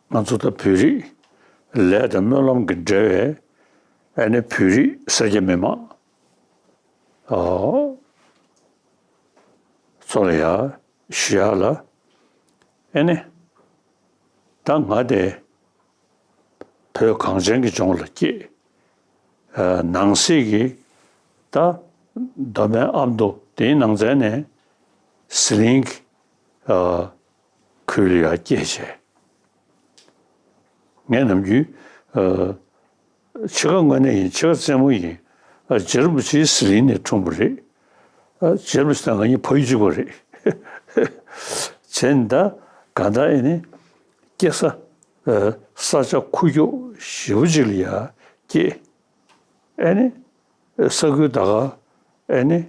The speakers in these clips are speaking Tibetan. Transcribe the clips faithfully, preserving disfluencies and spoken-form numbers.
ང་ཚོ་ད་བོད་རིགས་ལས་དང་སྨོན་ལམ་གྱི་འབྲེལ་བའི་ཨ་ནི་བོད་རིགས་སེར་སྐྱ་མི་མང་ཨ་ཚོ་ལ་ཡ་ཞུ་ཡག་ལ། ཨ་ནི་ད་ང་དེ་བོད་གངས་ཅན་གྱི་ལྗོངས་ལ་སྐྱེས། ཨ་ནང་གསེས་ཀྱི་ད་མདོ་སྨད་ཨ་མདོ་དེའི་ནང་ཚན་ནས་ཟི་ལིང་གི་ཨ་ཁུལ་ལ་ཡ་སྐྱེས་བྱས། ངས་ནམ་རྒྱུན་ཨ་ཕྱེད་ཀ་དངོས་གནས་ཡིན། ཕྱེད་ཀ་རྩེད་མོ་ཡིན། ཨ་རྗེ་རིན་པོ་ཆེ་ཟི་ལིང་ནས་འཁྲུངས་པ་རེད། ཨ་རྗེ་རིན་པོ་ཆེ་དང་ང་གཉིས་ཕ་ཡུལ་གཅིག་པ་རེད། བྱས་ནས་ད་གང་ལྟར་ཨེ་ནི་སྐྱེ་ས་ཨ་ས་ཆ་ཁུག་ཀྱོག་ཞེ་པོ་ཅིག་ལ་ཡ་སྐྱེས། ཨེ་ནི་ས་ཁུལ་ད་ག་ཨེ་ནི་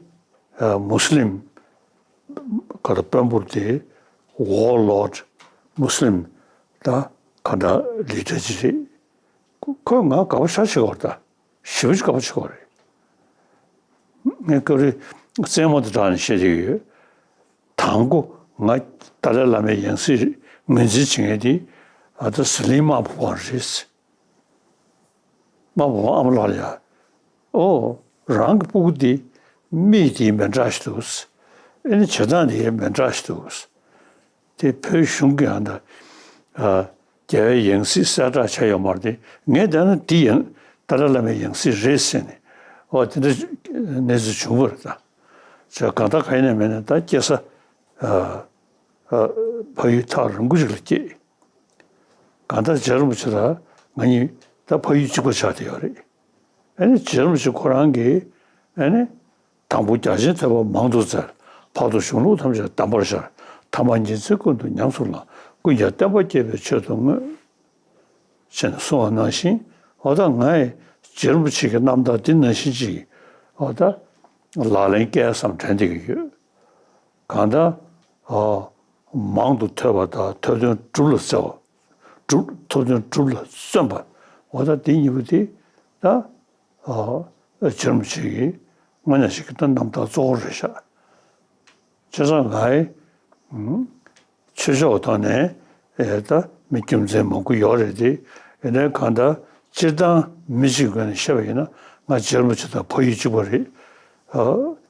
ཨ་མུ་སི་ལིམ་ག་ད་དཔོན་པོ་དེ་ཝར་ལོར་ཌི་མུ་སི་ལིམ་ད་ག་ད་ལི་ཌར་ཅིག་རེད། ཁོ་ཁོས་ང་དགའ་པོ་ཞེ་དྲག་བྱེད་ཀྱི་ཡོད་རེད། ད་ཞེ་པོ་ཅིག་དགའ་པོ་བྱེད་ཀྱི་ཡོད་རེད། ངས་སྐབས་རེ་རྩེད་མོ་དང་སྦྲགས་ནས་བཤད་ཀྱི་ཡོད། དང་པོ་ང་ཏཱ་ལའི་བླ་མའི་ཡང་སྲིད་ངོས་འཛིན་བྱེད་མཁན་དེ་ཨ་ད་ཟི་ལིང་དམར་པོ་བ་རེད། དམར་པོ་བ་ཨ་མ་ལགས་ལ་ཡ། ཨོ། རང་གི་སྤུ་གུ་འདི་མིག་དེ་མི་འདྲ་ཞིག་འདུག་ཨེ་ནི་བྱེད་སྟངས་དེ་མི་འདྲ་ཞིག་འདུག་དེ་བོད་གཞུང་གི་ཨ་ད་ཨ་རྒྱལ་བའི་ཡང་སྲིད་གསལ་བསྒྲགས་བྱས་ཡོད་མ་རེད་དེ། ངས་བལྟས་ན་འདི་ཡང་ཏཱ་ལའི་བླ་མའི་ཡང་སྲིད་རེད་ཟེར་ནས། ཨོ་དེ་འདྲ་གནས་ཚུལ་བྱུང་བ་རེད་ད། བྱས་གང་ལྟར་ག་ཡིན་ནས་མིན་ནས་ད་སྐྱེ་ས་ཨ་ཨ་ཕ་ཡུལ་ཐག་རིང་པོ་ཞིག་ལ་སྐྱེས། གང་ལྟར་རྗེ་རིན་པོ་ཆེ་དང་ང་གཉིས་ད་ཕ་ཡུལ་གཅིག་པ་ཆགས་བསྡད་ཡོད་རེད། ཨ་ནི་རྗེ་རིན་པོ་ཆེ་ཁོ་རང་གིས་ཨ་ནི་དང་པོ་རྒྱ་ཆེན་ཐོས་པ་མང་དུ་བཙལ། བར་དུ་གཞུང་ལུགས་ཐམས་ཅད་གདམས་པར་ཤར། ཐ་མ་ཉི་ཚེ་ཀུན་ཏུ་ཉམས་སུ་བླངས། ཀུན་ཀྱང་བསྟན་པ་རྒྱས་པའི་ཆེད་དུ་བསྔོས། ཞེས་གསུངས་པ་ནང་བཞིན། འོ་ད་ང་ཡི་རྗེ་རིན་པོ་ཆེ་གི་རྣམ་ཐར་འདི་ནང་བཞིན་ཅིག་འོ་ད་ལག་ལེན་བཀལ་བསམ་དྲན་བསྡད་ཀྱི་ཡོད། གང་ལྟར་ཨ་མང་དུ་ཐོས་པ་དང་ཐོས་དོན་སྒྲུབ་ལ་བརྩོན་པ། སྒྲུབ་ཐོས་དོན་སྒྲུབ་ལ་བརྩོན་པ། འོ་ད་འདི་གཉིས་པོ་དེ་ད་ཨ་རྗེ་རིན་པོ་ཆེ་གི་དངོས་གནས་ཞིག་གི་ད་རྣམ་ཐར་གཙོ་བོ་རེད་ཤག་བྱས་ཙང་ང་ཡི་ཨ་ཆོས་ཕྱོགས་ཐོག་ནས་ཨེ་ད་མི་རྒྱུ་མཚན་མང་པོ་ཡོད་རེད་དེ། ཡིན་ནའི་གང་ལྟར་སྤྱིར་བཏང་མི་གཅིག་སྒོ་ནས་བཤད་པ་ཡིན་ན་ང་རྗེ་རིན་པོ་ཆེ་དང་ཕ་ཡུལ་གཅིག་པ་རེད། ཨ་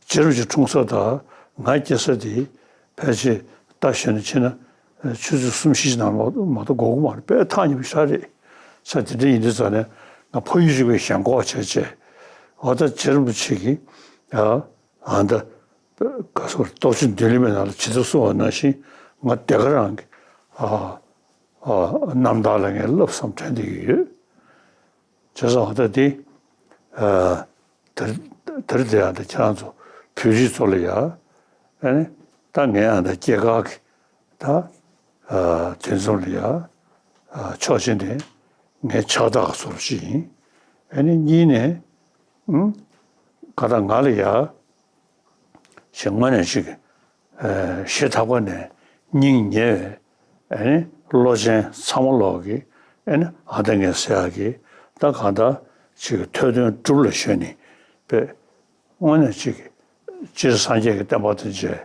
རྗེ་རིན་པོ་ཆེ་འཁྲུངས་ས་དང་ང་སྐྱེས་ས་དེ་ཕལ་ཆེར་རྟ་ཞོན་ནས་ཕྱིན་ན་ཆུ་ཚོད་གསུམ་བཞི་ནང་ལོགས་མ་གཏོགས་འགོར་གི་མ་རེད། དཔེ་ཐག་ཉེ་པོ་ཞེ་དྲག་རེད། ས་དེ་འདྲ་ཡིན་དུས་ཙང་ནས་ང་ཕ་ཡུལ་གཅིག་པའི་ཞེན་ཁོག་བྱས་བྱས། འོ་ད་རྗེ་རིན་པོ་ཆེ་གིས་ཨ་ཨ་ད་ག་སོ་སྟོབས་ཆེན་མདུན་ལེགས་མའི་ནང་ལ་ཇི་ལྟར་གསུངས་པ་ནང་བཞིན་ང་དེ་ག་རང་གི་ཨ་ཨ་རྣམ་ཐར་ལ་ངས་བསླབ་བསམ་དྲན་བསྡད་ཀྱི་ཡོད། བྱས་ཙང་ད་དེ་ཨ་དེར་དེར་དེ་ཡང་ད་ཁྱེད་རང་ཚོ་བོད་རིགས་ཚོ་ལ་ཡ་ཨ་ནི་ད་ངས་ཡང་ད་སྐྱེས་སྐར་གྱི་ད་ཨ་དུས་མཚམས་ལ་ཡ་ཨ་ཆོག་མཆན་དེ་ངས་ཕྱག་རྟགས་བཟོ་རོགས་ཞིག་ཡིན། ཨ་ནི་གཉིས་ནས་ཨུམ་ག་ད་ང་ལ་ཡ་ཞེས་དངོས་གནས་ཅིག་ཨ་ཞེ་ཐག་པ་ནས་སྙིང་ཉེ་བའི་ཨ་ནི་བློ་ཅན་ཚང་མ་ལོག་གི་ཨ་ནི་ཨ་ད་ངས་ཟེར་ཡག་གི་ད་གང་ལྟར་ཅིག་ཐོས་དོན་སྒྲུབ་ལ་གཞོལ་ནས་པས། དངོས་གནས་ཅིག་སྤྱིར་སངས་རྒྱས་ཀྱི་བསྟན་པ་དང་མཇལ།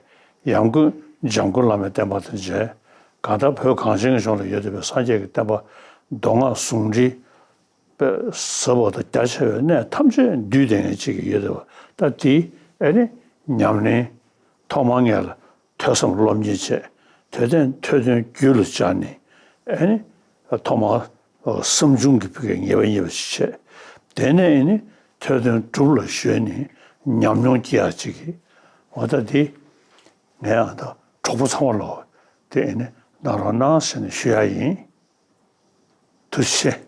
ཡང་སྒོས་འཇམ་མགོན་བླ་མའི་བསྟན་པ་དང་མཇལ། གང་ལྟར་བོད་གངས་ཅན་གྱི་ལྗོངས་ལ་ཡོད་བསྡད་པའི་སངས་རྒྱས་ཀྱི་བསྟན་པ་མདོ་སྔགས་ཟུང་འབྲེལ་པའི་ཟབ་པ་དང་རྒྱ་ཆེ་བའི་གནས་ཐམས་ཅད་འདུས་བསྡད་མཁན་ཅིག་ཡོད་བསྡད་པ། ད་དེ་ཨེ་ནི་ཉམས་ལེན་ཐོག་མར་ངས་ལ་ཐོས་བསམ་སློབ་གཉེར་བྱས། དེ་ཐོས་དོན་རྒྱུད་ལ་སྦྱར་ནས་ཨེ་ནི་ཐོག་མར་བསམ་བྱུང་གི་ཕ་གིའི་ངེས་པ་རྙེད་པ་ཞིག་བྱས། དེ་ནས་ཨེ་ནི་ཐོས་དོན་སྒྲུབ་ལ་གཞོལ་ནས་ཉམས་མྱོང་སྐྱེ་ཡག་ཅིག་གི་འོ་ད་དེ་ངས་ཨ་ད་གྲོགས་པོ་ཚང་མ་ལོག་དེ་ཨེ་ནི་གནང་རོགས་གནང་ཟེར་ནས་ཞུ་ཡག་ཡིན། ཐུགས་རྗེ་ཆེ།